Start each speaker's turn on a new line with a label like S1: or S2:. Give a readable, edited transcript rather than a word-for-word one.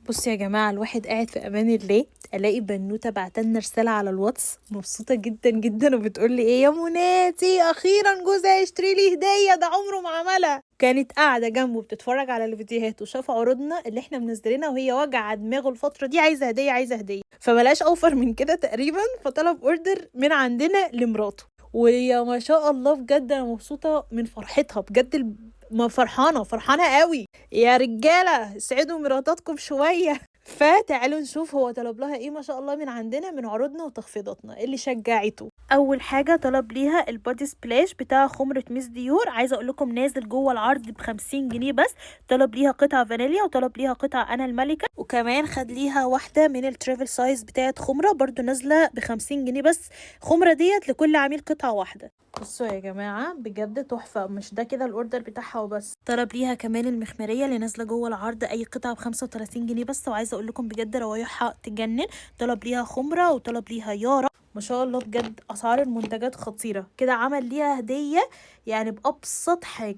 S1: بصوا يا جماعة، الواحد قاعد في أمان الله، ألاقي بنوتة بعتلنا رسالة على الواتس مبسوطة جدا جدا وبتقول لي إيه يا مناتي، أخيرا جوزي هيشتري لي هدية، ده عمره ما عملها. كانت قاعدة جنبه بتتفرج على الفيديوهات وشاف عروضنا اللي احنا منزلينها، وهي وجع دماغه الفترة دي، عايزة هدية عايزة هدية، فبلاش أوفر من كده تقريبا، فطلب order من عندنا لمراته. ويا ما شاء الله بجد أنا مبسوطة من فرحتها بجد، ما فرحانة فرحانة قوي. يا رجالة سعدوا مراتاتكم شوية. فتعالوا نشوف هو طلب لها ايه ما شاء الله من عندنا، من عروضنا وتخفيضاتنا اللي شجعته. اول حاجة طلب ليها ال body splash بتاع خمرة ميس ديور، عايزة اقول لكم نازل جوه العرض ب50 جنيه بس. طلب ليها قطعة فانيليا وطلب ليها قطعة انا الملكة، وكمان خد ليها واحدة من ال travel size بتاعت خمرة برضو نازلة ب50 جنيه بس. خمرة ديت لكل عميل قطعة واحدة. بصوا يا جماعة بجد تحفة، مش ده كده ال order بتاعها وبس. طلب ليها كمان المخمرية اللي نازلة جوه العرض اي قطعة ب35 جنيه بس، وعايزة اقول لكم بجد روايحها تجنن. طلب ليها خمرة وطلب ليها يارا، ما شاء الله بجد اسعار المنتجات خطيرة كده. عمل ليها هدية يعني بابسط حاجة.